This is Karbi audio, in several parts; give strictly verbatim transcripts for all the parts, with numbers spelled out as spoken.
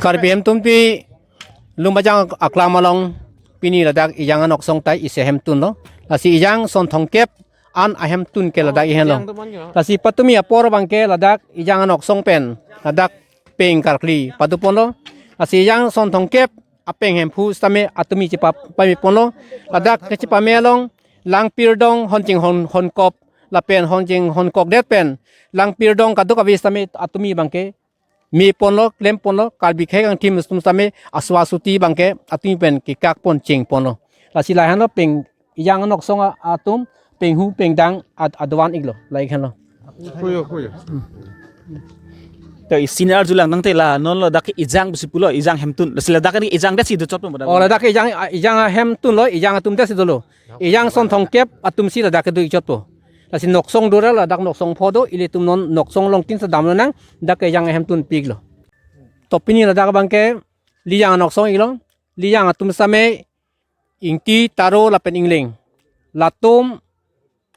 Karbi hemtunpi Lumbajang aklam along pini ladak ejang anoksong ta isi ahemtun lo. Lasi ejang son thomkep an ahemtun ke ladak ihen lo. Lasi patumi apor abangke ladak ejang anoksong pen ladak peng karkli padoponlo. Lasi ejang son thomkep apeng hemphu sitame atumi chepameponlo. Ladak kechepame along Langpirdong Honching Hon Honkop lapen Honching Honkokdet pen Langpirdong kadokave sitame atumi abangke meponlo, klemponlo, Karbi khei kangthim atum sitame aswasuti abangke atumi pen kekakpon chengponlo. Lasi lahenlo peng ejang anoksong a-, atum penghu pengdang ad-, adovan iklo, lahai henlo. Huyo, huyo. To isi neli arjulang tangte la non ladak ke ejang pusi pulo, ejang hemtun. Lasi ladak ke ejang detsi dochotpo pada. Oh, ladak ke ejang, ejang ahemtun lo, ejang atum detsi dolo. Ejang son thomkep atumsi ladak ke do ichotpo. Lasi noksong dora ladak noksong pho do, ilitum non noksong along tin sa damlo nang, dak ke ejang ahemtunpi iklo. To pini ladak abangke Lijang anoksong iklo, Lijang atum sitame Ingti, Taro lapen Ingleng. Latum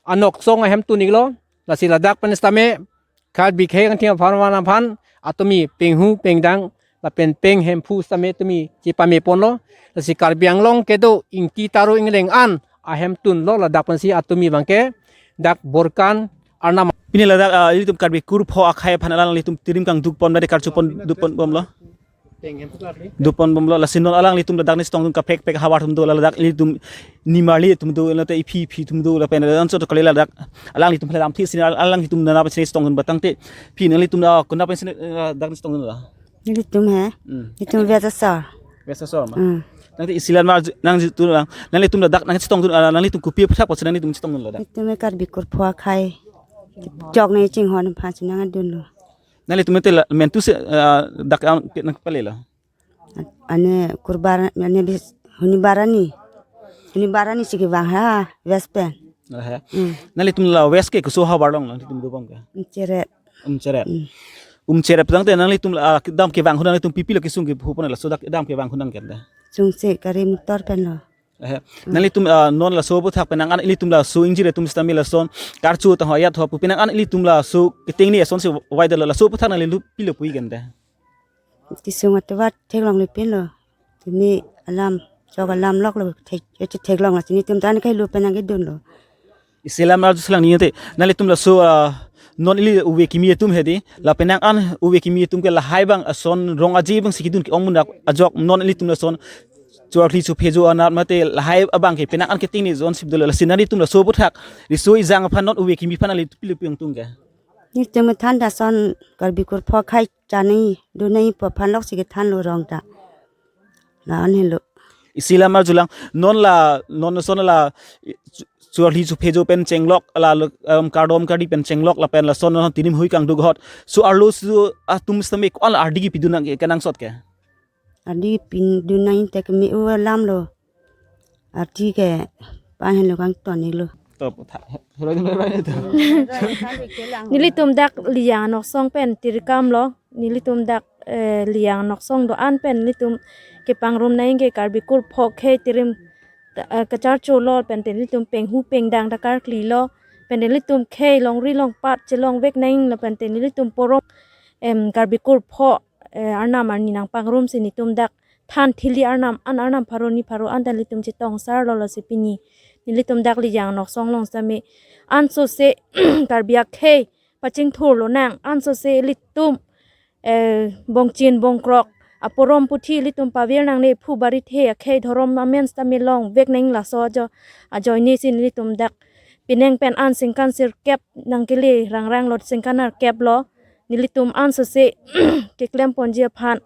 anoksong ahemtun iklo, lasi ladak pen sitame Karbi khei kangthim aphan aphan aphan atumi penghu pengdang lapen peng hemphu sitame atumi chepameponlo. Lasi Karbi Anglong kedo Ingti, Taro, Ingleng an ahemtun lo, ladak pensi atumi abangke dak Borkan Arnam. Pini ladak, ah, ilitum Karbi kurpho akhei aphan alanglitum tirim kangdukpon, mate karchupon dukponbomlo. Dukponbomlo, lasi non alanglitum ladak neli chetongdun kaprek prek havar atum do, ladak ilitum nimarli atum do, late iphi iphi atum do, lapen ladak anchot kali ladak alanglitum phala lamthi si alanglitum nana pensi neli chetongdun ba tangte, pini nanglitum, ah, konat pensi, ah, dak neli chetongdun la? Nelitum he? Hmm. Nelitum West Asar. West Asar ma? Hmm. Tangte isi alam arju nangji tu lang. Nanglitum ladak nangchetongdun, ah, nanglitum kopi aphuthak pensi nanglitum chetongdun ladak? Nelitum he Karbi kurpho akhei. Chok nangchinghon aphansi nangdunlo. Nanglitum mete la, mentu si, ah, dak an ke nangpale la? Ane kurbar, ane bis, huni barani. Huni barani si kevang ha, West pen. Aha. Hmm. Nanglitum la West ke koso havar along nanglitum dobom ke? Umcheret. Umcheret. Hmm. Umcheret tangte nanglitum la, ah, dam kevang hunang, nanglitum pipilo kesung kephu pon, laso dak dam kevang hunang ke da? Sungse gari motor pen lo. Aha. Hmm. Nanglitum, ah, non laso aphuthak penang an ilitum laso ingjir atum sitame lason karchu ta hoyat ho pu penang an ilitum laso ketengne asonsi vaidetlo, laso aphuthak nanglitum pilo pu-ik ke da? Kesung atovar theklongle pinlo. Tumi alam, chok alam loklo, thek, theklong la chini tum tan kehelo pen nangkedunlo. Isi alam arjuselang neli te. Nanglitum laso, ah, non ili ove kimi atum hedi, la penang an ove kimi atum ke lahai abang ason rong aje abangsi kedun ke-ong munak ajok non ilitum lason choarli chophejo anat mate lahai abang ke penang an ketengne jonsip dolo, lasi nanglitum laso aphuthak, riso ejang aphan non ove kimi aphan nanglitum pilo pu-ik tung ke? Nelitum than ta son Karbi kurpho akhei chanei, dunei pu aphan loksi kethanlo rong ta. La-an helo. Isi alam arjulang, non la, non son la, chu-, choarli chophejo pen chenglok, la, lo, em, kardom kardi pen chenglok, lapen lason non tirim hui kangduk ahut. So arloso atum sitame ko-an la ardi kepidun nang ke, kenangsot ke? Ardi pidun nang te keme-o alam lo. Ardi ke pa henlo kangton iklo. To, tha-, hello, hello, hello, hello. Nelitum dak Lijang anoksong pen tirikam lo. Nelitum dak, eh, Lijang anoksong do-an pen nelitum kepangrum nangji ke Karbi kurpho akhei tirim ta, eh, kacharcho lo, pen te nelitum penghu pengdang ta karkli lo, pen te nelitum khei longri longpat chelongvek nanglo, pen te nelitum porom, em, Karbi kurpho, eh, arnam arni nangpangrumsi nelitum dak than thili arnam an, arnam pharo ni pharo an ta nelitum chetongsarlo, lasi pini nelitum dak Lijang anoksong along sitame ansose Karbi akhei pachingthurlo nang, ansose ilitum, eh, bongchin bongkrok aporom puthi ilitum pavir nangne, phu barit he akhei dhorom amen sitame longvek nang laso ajo, ajoinesi nelitum dak penang pen an singkan sirkep nangkele rangrang lo, singkan nerkep lo, nelitum ansose keklemponji aphan,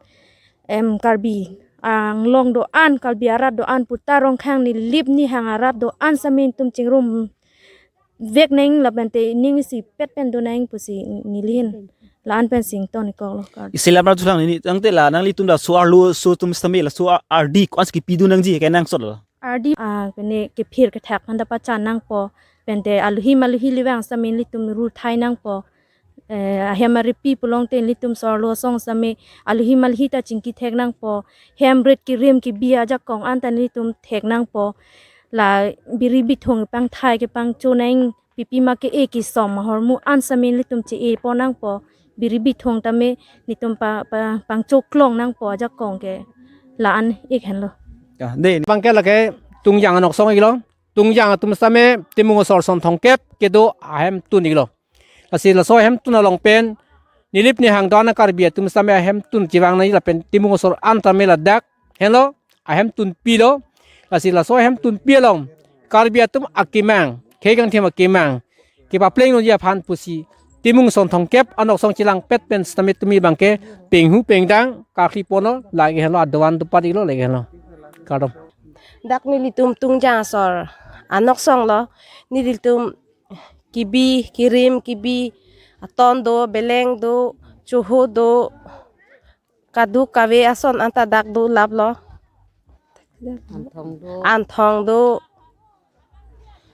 em, Karbi Anglong do-an, Karbi arat do-an puta Rongkhang nilip nihang arat do-an sitame nelitum chingrumvek nang lapen te ning isipet pen do nang pusi neli hin la-an pensi ingtonikoklo. Isi alam arjulang neli tangte la nanglitum laso arloso atum sitame laso a-, ardi ko-ansi kepidun nangji kenangsot lo? Ardi, ah, pene kephir kethak aphan ta pachan nangpo, pen te aluhi maluhi livang sitame nelitum ru thai nangpo. Eh, ahem aripi pulongte nelitum so-arlo asong sitame aluhi maluhi ta chingki thek nangpo. Hem rit kirim kibi ajakong an ta nelitum thek nangpo. La biri bithung pangthai kepangcho nang, pipi ma ke-e kesom ahormu an sitame nelitum che-e pon nangpo. biri bithong tame netum pa, pa, pangchoklong nangpo ajakong ke la-an ik henlo. Ya, de, bangke lake Tungjang anoksong iklo. Tungjang atum sitame Timung asor son thomkep kedo ahemtun iklo. Lasi laso ahemtun along pen nilip nihang do-an Karbi atum sitame ahemtun chevang nangji lapen Timung asor an tame ladak henlo ahemtunpi lo. Lasi laso ahemtunpi along Karbi atum akemang, khei kangthim akemang kepapleng nangji aphan pusi Timung son thomkep anoksong chelangpet pen sitame tumi bangke penghu pengdang karkli ponlo, lake henlo adovan dopat iklo, lake henlo. Kardom. Dak nelitum Tungjang asor anoksong lo, nelitum kebi, kerim, kebi, aton do, beleng do, choho do, kaduk kave ason anta dak do laplo. Anthong do. Anthong do.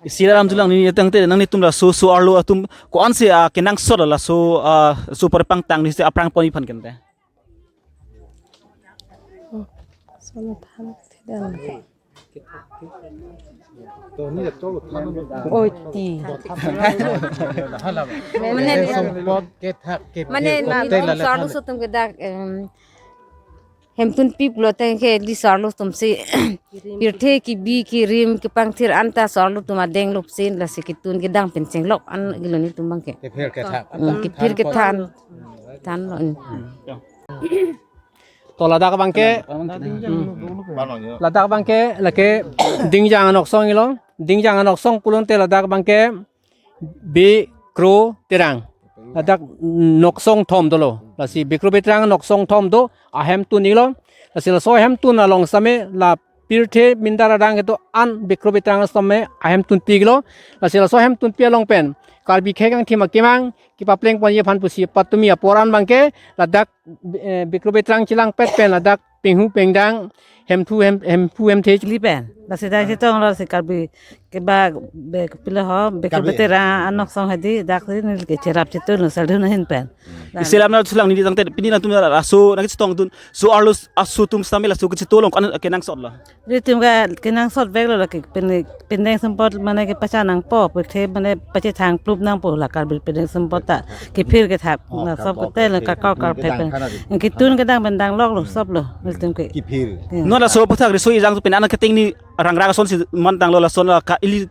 Isi alam thulang neli tangte nangtum laso so-arlo atum ko-ansi, ah, kenangsot laso, ah, so parpangtang neli si aphrang pon iphan kente. Sono than thidal. Oi ti. Mane, mane, so-arlo atum ke dak, em, hemtunpi pulo tangte di so-arlo atum si pirthe kebi kerim kepangthir anta so-arlo atum adeng lupsin lasi ketun kedang pen chenglok an iklo netum bangke. Kephir kethak. Hmm, kephir kethan. Thanlo. Hmm. To ladak bangke, hmm, ladak bangke lake Dingjang anoksong iklo. Dingjang anoksong pulote ladak bangke Bikro Terang. Ladak noksong thom dolo. Lasi Bikro Beterang noksong thom do ahemtun iklo. Lasi laso ahemtun along sitame la pirthe mindar adang kedo-an Bikro Beterang sitame ahemtunpi iklo. Lasi laso ahemtunpi along pen Karbi khei kangthim akemang kepapleng ponji aphan pusi patumi apor an bangke ladak, eh, Bikro Beterang chelangpet pen ladak penghu pengdang hemphu hem, hemphu hemthe chili pen. Lasi dak chetong lo si Karbi keba be pila ho Bikro Karbi. Beterang anoksong hadi dak si neli ke cherap chetong lo saldun ahin pen. Isi alam nangthulang neli tangte pini nangtum laso nangchetongdun so-arlo aso atum sitame laso kechetong along ko-an kenangsot lo. Nelitum ke kenangsot veklo lake pen, pendeng sempot mane kepachan nangpo, pirthe mane pachethang plup nangpo la Karbi pendeng sempot ta kephir kethak, oh, la sob kardom, kete lo kephir, kakok karphe kedang pen. Ketun kedang pen dang loklo, hmm, sob lo nelitum ke. Kephir. Ya. Non laso aphuthak riso ejang pen an ketengni rangrang asonsi mantanglo lason la ka ili,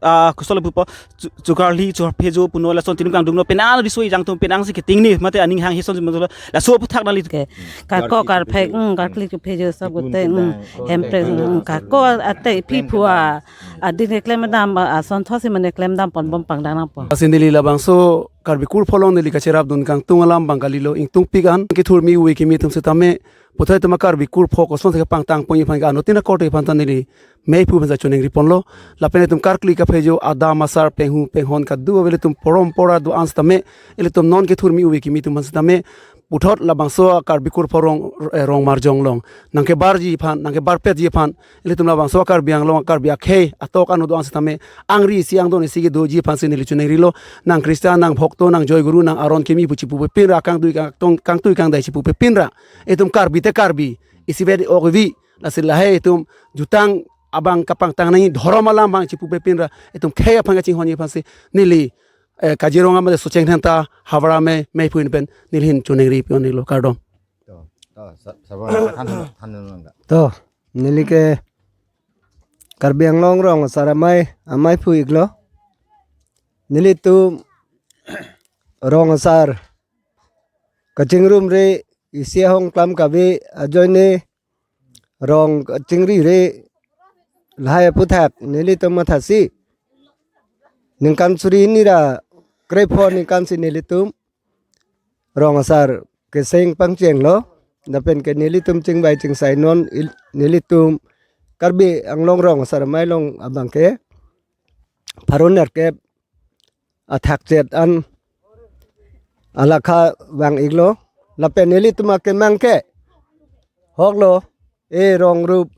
ah, kosol pupo chu-, chukarli chuphejo puno lason tinum kangdungno pen an riso ejang atum pen ansi ketengni mate aning hang hesonsi mantanglo laso aphuthak nangli. Ke, kakok karphe, hmm, karkli kephejo sob ketun kete, hmm, kedang, hempre, hmm, kakok ate iphi phu a, adin keklem dam, a, ason thotsi mane klem dam ponbom pangdang nangpo. Lasi neli labangso Karbi kurpho along neli kacherapdun kangtung alam bang kalilo, ingtungpik an kethurmi ove kimi atum sitame puthot atum a Karbi kurpho kosonsi kepangtang ponji aphan ke anuttin akorte aphan ta neli meiphu aphan ta choningri ponlo. Lapen itum karkli kaphejo adam asar penghu penghon kadu ave ilitum porompora do-an sitame ilitum non kethurmi ove kimi atum aphan sitame puthot labangso a Karbi kurpho rong, eh, rong marjong along nangkebarji aphan, nangkebarpetji aphan ilitum labangso a Karbi Anglong, Karbi akhei atok anu do-an sitame angri isi angdon isi kedoji aphansi neli choningrilo. Nang Christian, nang Bhokto, nang Joy Guru, nang Aron kimi pu chipupe pinra, kangtui kangtong, kangtui kangdai chipupe pinra itum Karbi te Karbi, isivet ok vi, lasi lahai itum jutang abang kapangtang nangji dhorom alam abang chipupe pinra itum khei aphan kachinghonji aphansi neli, eh, Kaziranga mate Socheng Dhenta Hawra me meiphu ahin pen neli hin choningri pon iklo, kardom. To, to, sa-, sabang than, than, than, than. To, neli ke Karbi Anglong rong asar amei, ameiphu iklo. Nelitum rong asar kachingrumre, isi ahong klam kave ajoine rong kachingrire lahai aphuthak nelitum mathasi ningkan suri hini ra krepho ningkansi nelitum rong asar keseng pangchenglo. Lapen ke nelitum chingvai chingsai non il-, nelitum Karbi Anglong rong asar amei along abang ke pharo nerkep athak chet an alakha vang iklo. Lapen ilitum akemang ke hoklo, e rong rup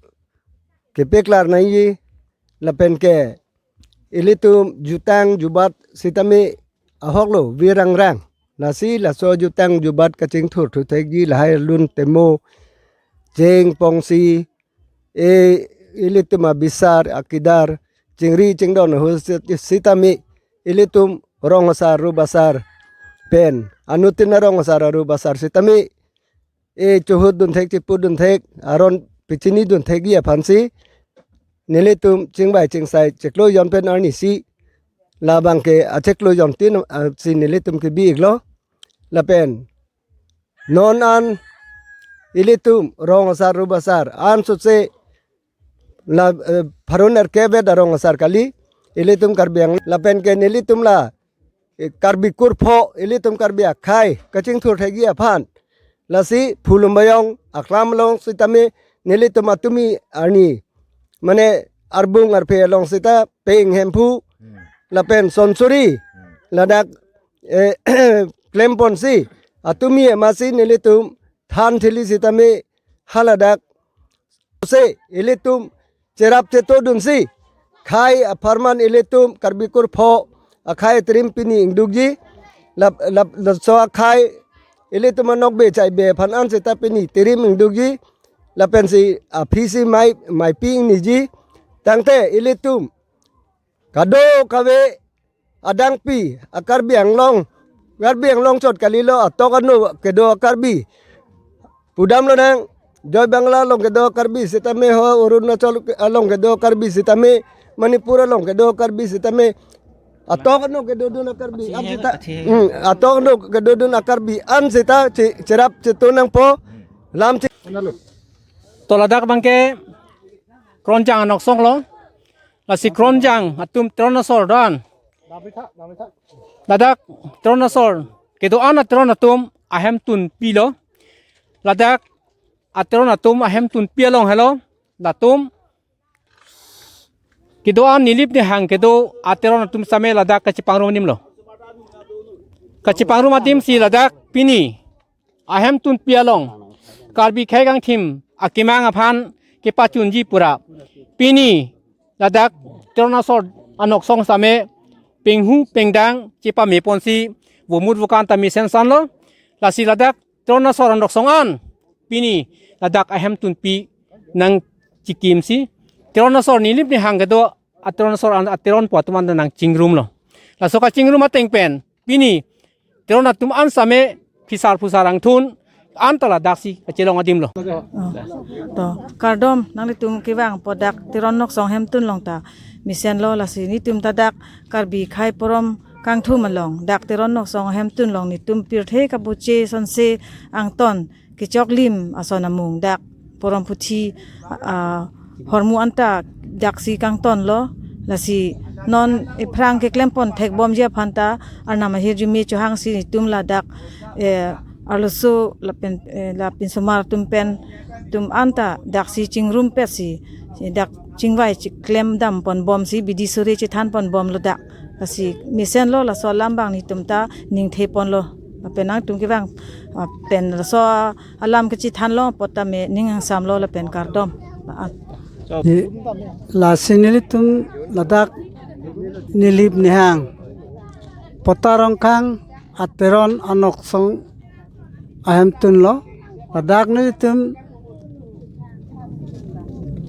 kepeklar nangji, lapen ke ilitum jutang jubat sitame ahoklo virang rang. Lasi laso jutang jubat kachingthur thuthekji lahai lun temo, cheng pongsi, e ilitum abisar akidar chingri chingdon ahut sit-, sitame ilitum rong asar rup asar pen anuttin arong asar arup asar sitame e chohut dunthek, chipu dunthek, aron pichini dunthekji aphansi nelitum chingvai chingsai chiklo jon pen arnisi labang ke achiklo jontin, ah, si nelitum kebi-iklo. Lapen non an ilitum rong asar rup asar ansose la, eh, pharo nerkep arong asar kali ilitum Karbi Anglong. Lapen ke nelitum la, eh, Karbi kurpho, ilitum Karbi akhei kachingthur thekji aphan, lasi Phulumbayong aklam along sitame nelitum atumi arni, mane arbung arphe along sita Peng, Hemphu, hmm, lapen Sonsuri, hmm, ladak, eh, klemponsi atumi amatsi nelitum than thili sitame haladak se ilitum cherap chetodunsi khei apharman ilitum Karbi kurpho akhei terim pini ingdukji. Lap, lap, laso akhei ilitum anokbe chaibe aphan anseta pini terim ingdukji. Lapensi aphisi mai, maipi ingniji. Tangte ilitum kadokave adangpi a-Karbi Anglong, Karbi Anglong chot kalilo, atok ano kedo a-Karbi pudamlonang, Joy Bangla along kedo a-Karbi sitame, ho Arunachal along kedo a-Karbi sitame, Manipur along kedo a-Karbi sitame, atok ano kedodun a-Karbi, athi an seta, athi. Hmm, atok ano kedodun a-Karbi an seta che-, cherap chetonangpo, lam che-. To ladak abangke Kronjang anoksong lo. Lasi Kronjang atum Teron asor do-an, ladak Teron asor kedo-an aTeron atum ahemtunpi lo. Ladak aTeron atum ahemtunpi along helo latum kedo-an nilip nihang kedo aTeron atum sitame ladak kachepangrum adim lo. Kachepangrum adimsi ladak pini ahemtunpi along Karbi khei kangthim akemang aphan kepachunji pura pini ladak Teron asor anoksong sitame penghu pengdang chepameponsi vomut vokan ta mesen sanlo. Lasi ladak Teron asor anoksong an pini ladak ahemtunpi nangchikimsi Teron asor nilip nihang kedo aTeron asor an aTeronpo atum an nangchingrumlo. Laso kachingrum ateng pen pini Teron atum an sitame phisar phusar angthun anta ladaksi kachelong adim lo. Oh, to, kardom, nanglitum kevangpo dak Teron anoksong ahemtun along ta mesenlo. Lasi netum ta dak Karbi khei porom kangthum along dak Teron anoksong ahemtun along netum pirthe kabuche sonse angton kechoklim ason amung dak porom puthi, ah, hormu anta daksi kangtonlo. Lasi non ephrang keklempon thekbomji aphan ta Arnam ahirjume chohangsi netum ladak, eh, arloso lapen, eh, la pinsomar atum pen atum anta daksi chingrumpetsi dak chingvai chiklemdamponbomsi bidi sore chethanponbomlo dak. Lasi mesenlo, laso alam abang netum ta ningtheponlo. Lapen nangtum kevang, ah, pen laso alam kachethanlo apot tame ning angsamlo lapen kardom. Ah. Ye, lasi nelitum ladak nilip nihang Pota Rongkhang aTeron anoksong ahemtunlo. Ladak nelitum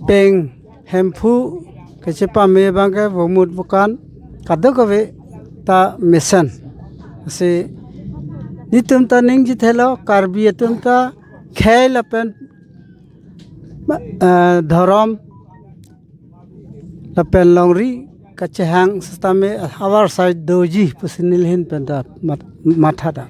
Peng, Hemphu kachepame abangke vomut vokan kadokave ta mesen. Lasi netum ta ningjithelo, Karbi atum ta khei lapen, eh, dhorom lapen longri kachehang sitame avarsai doji pusi nelihin pen ta mat-, matha ta.